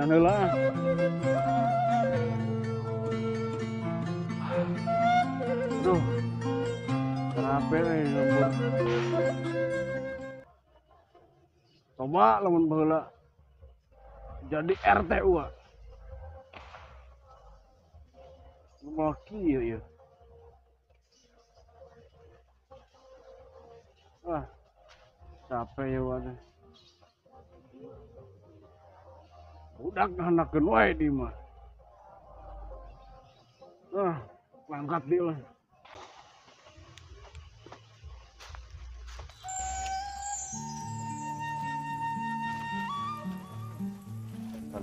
Jalanan heula. Duh. Kenapa euy lembur. Coba lamun baheula jadi RT uwa. Moal kieu ieu. Ah. Capek ya wae. Budak ngahanakeun wae di mah. Ah, langkat deui lah.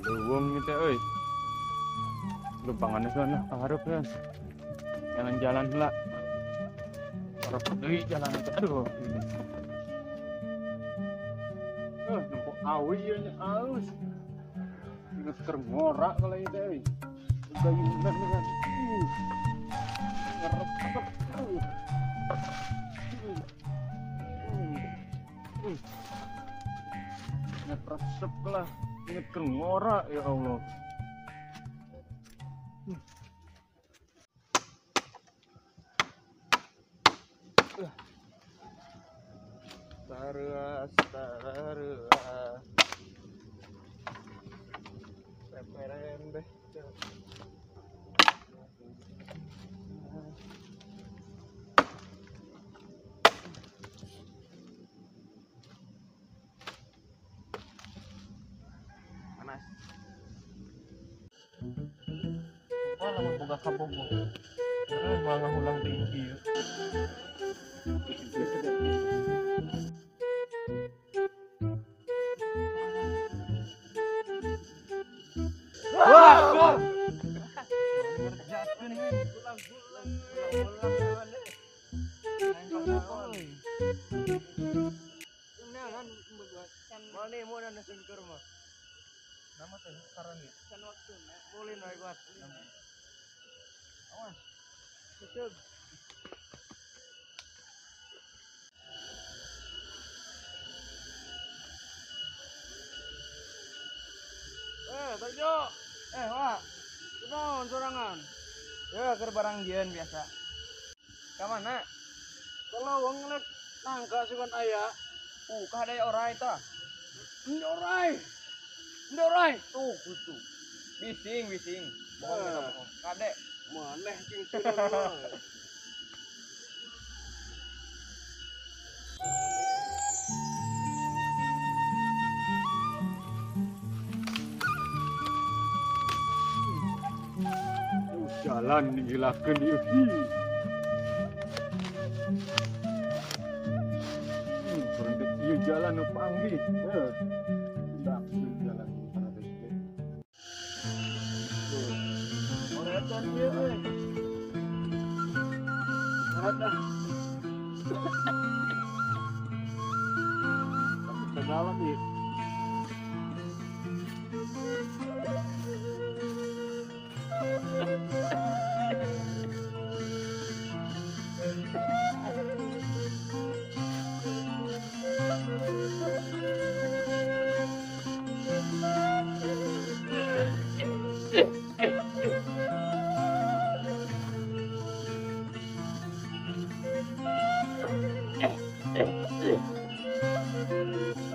Kaluwung gitu euy. Lumpanganna sana kahareup ya. Jalan-jalan heula. Hareup deui jalan teh. Aduh. Nempo awi ieu nya alus. Inget keur ngorak kalau ieu teh euy. Gayunan dengan. Ngerep. Ngeresep lah. Inget keur ngorak ya Allah. Taruas, taruas. Peperen deh. Panas. Wah, lamun boga kabogo. Terus malah ngulang tinggi. Wah, gol. Tarjo. Wak. Kunaon sorangan? Ya, keur barang jieun biasa. Ka mana? Kalau wong ngelek nangka sugan aya. Kah daya orai tah? Henteu orai. Henteu orai. Tuh, kutu. Bising, bising. Bohong eta bohong. Kade. Maneh jeung seureun. Jalan digilakeun ieu. Berhenti ieu jalan nu panggih. Heuh. Dak jalan parades teh. Oretan ieu euy. Oretan. Tapi dalam ieu.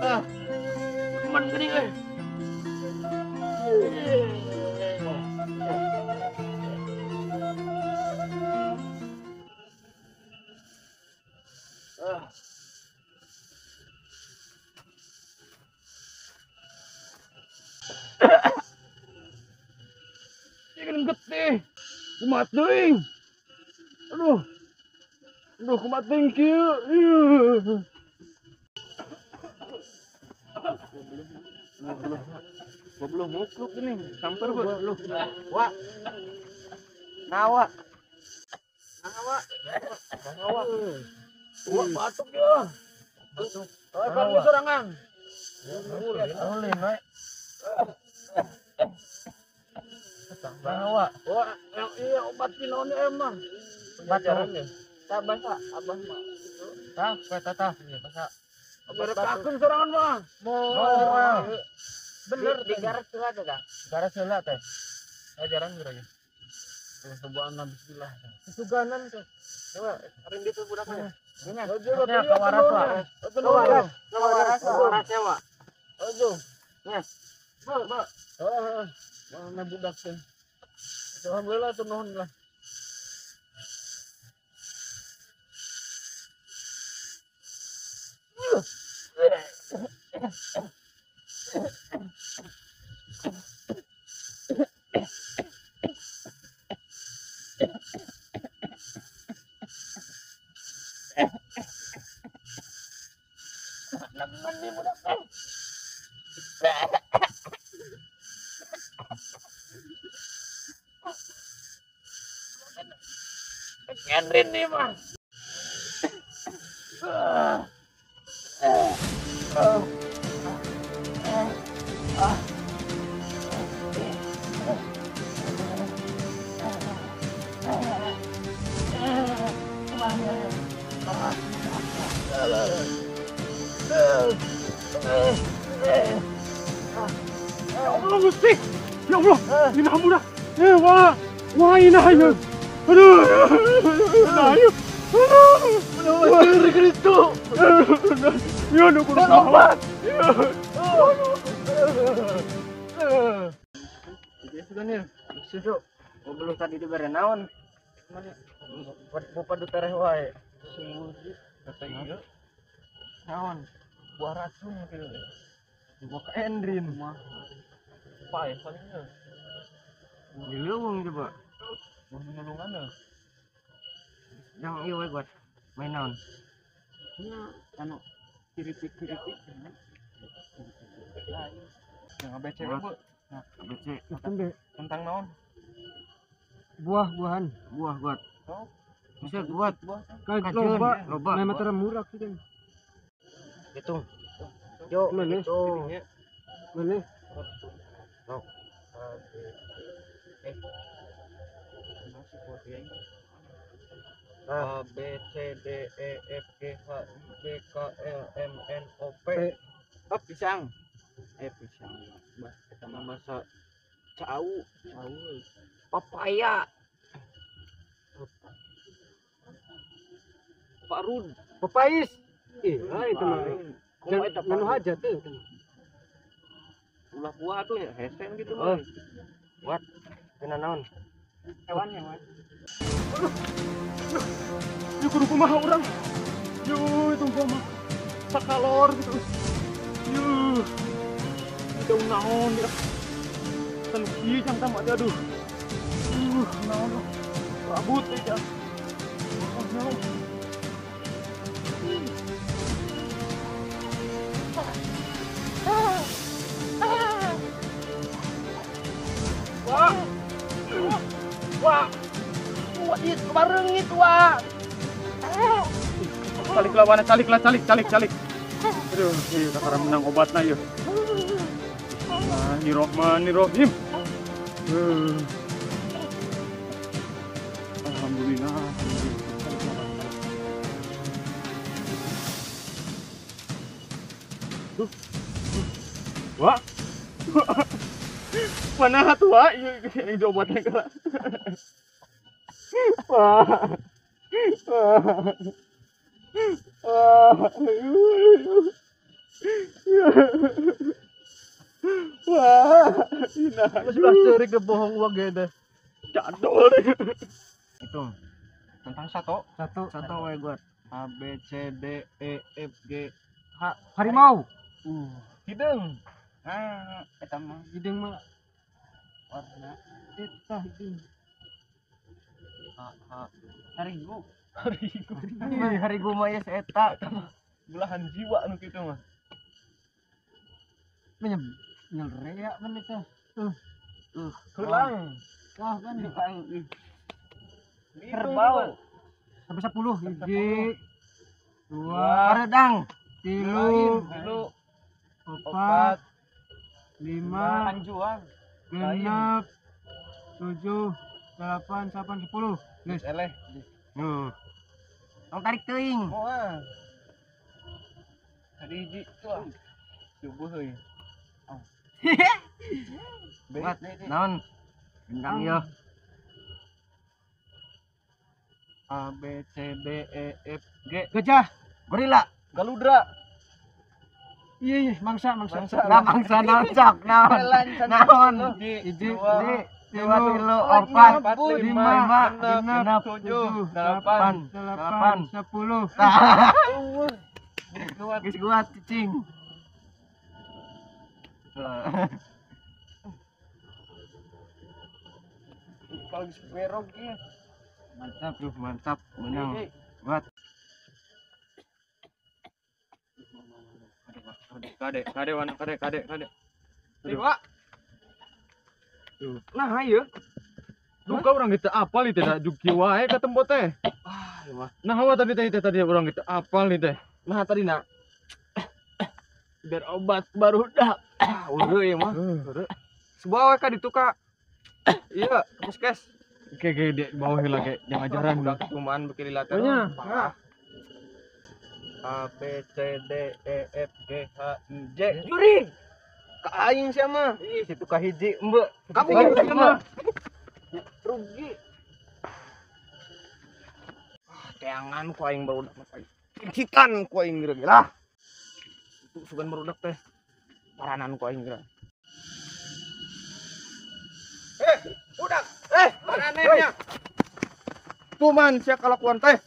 Ah, man geuning euy. Ah. Ieu getih. Kumaha teuing? Aduh. Aduh, kumaha teuing kieu? Ieu. Belum mukluk ini, samper gua. Wak. Nawa. Nawa. Nawa. Wah, batuk ya. Batuk. Oh, kan sorangan. Ulin, we. Nawa. Wah, yang iya obat kinaon emang. Batuk. Tah basa, abah mah. Tah, tah, tah. Basa. Obat batuk sorangan mah. Moal. Bener di garas heula teh dah. Garas heula teh. Ajaran geura. Cobaan bismillah. Suganan tuh. Coba rindit tuh budaknya. Nya. Kawaras wa. Kawaras. Kawaras kawaras wa. Aduh. Nya. Ba, ba. Heeh. Mana budak teh. Alhamdulillah tuh nuhun lah. Kendrin nih mah. Ya Allah Gusti, ya Allah, ini budak. Wah, wah ini ayo. Aduh, ayo. Aduh, itu. Ya nu kudu obat. Susu, belum tadi diberi naon. Bupa dutereh wae. Naon? Buah racun gitu. Buah ke Endrin mah. Pae palingnya. Di leuweung coba. Buah nulungan. Yang ieu we buat main naon? Nya anu kiripik-kiripik. Yang ABC Bu. Nah, ABC. Tentang naon? Buah-buahan, buah buat. Oh. Bisa buat. Kajeun, loba. Nama termurah gitu. Hitung. Yo, hitung. Mana? Sok. A B C D E F G H I J K L M N O P. Oh, pisang. Pisang. Bah, eta mah bahasa cau, cau. Papaya. Parun, papais. Ih, itu mah. Menu hajat tuh. Ulah buah tuh ya, hesen gitu mah. Buat kena naon? Hewan hewan. Yuk kudu kumaha urang. Yuh, itu mah sakalor gitu. Yuh. Itu naon dia. Tanu kieu jang tamak teh aduh. Naon rabut teh jang. Oh, naon. Wah. Wah. Wah, itu barengit wah. Calik lah, wana calik lah, calik, calik, calik. Aduh, ieu kakara menang obatna ieu. Bismillahirrahmanirrahim. Alhamdulillah. Wah. Mana tua ieu yang obatnya kala. Wah. Wah. Wah. Wah, ina. Sudah ceri kebohong uang gede. Jadol. Hitung. Tentang satu. Satu. Satu we gua. A B C D E F G H. Harimau. Hideung. Ah, eta mah hideung mah warna eta hideung. H H. Harigu. Harigu. Harigu mah ya eta. Belahan jiwa nu kitu mah. Nyelrea kan itu. Tulang. Wah kan kerbau. Sampai 10. 1 2 Karedang. 3 4 5 Anjuang. 6 7 8 9 10. Geus eleh. Tong tarik teuing. Moal. Tadi hiji tuh. Subuh euy. Buat naon? Bintang ieu. A B C D E F G. Gajah, gorila, Galudra. Iya, mangsa. Nah, mangsa naon cok, naon. Naon. Hiji, 2, 3, 4, 5, 6, 7, 8, 9, 10. Geus kuat cicing. Kalau geus berog ieu. Mantap, duh, mantap, menang. Buat. Kade wana kade. Dewa. Nah, ieu. Duka urang kita apal ieu teh da juki wae ka tempo teh. Ah, ieu mah. Nah, hawa tadi teh tadi urang kita apal nih teh. Nah, tadi nak. Biar obat baru dah. Ah, ureu ieu mah. Ureu. Sebuah we ka ditu ka. Iya, puskes. Oke, di bawah heula ge, jangan ajaran udah cuman beuki lila teh. Nya. A B C D E F G H I J. Jurig. Ka aing sia mah. Ih, situ ka hiji embe. Kamu sia mah. Rugi. Ah, teangan ku aing barudak mah. Cikan ku aing geura lah. Itu sugan barudak teh. Paranan ku aing geura. Budak. Paranehnya. Tuman sia kalakuan teh.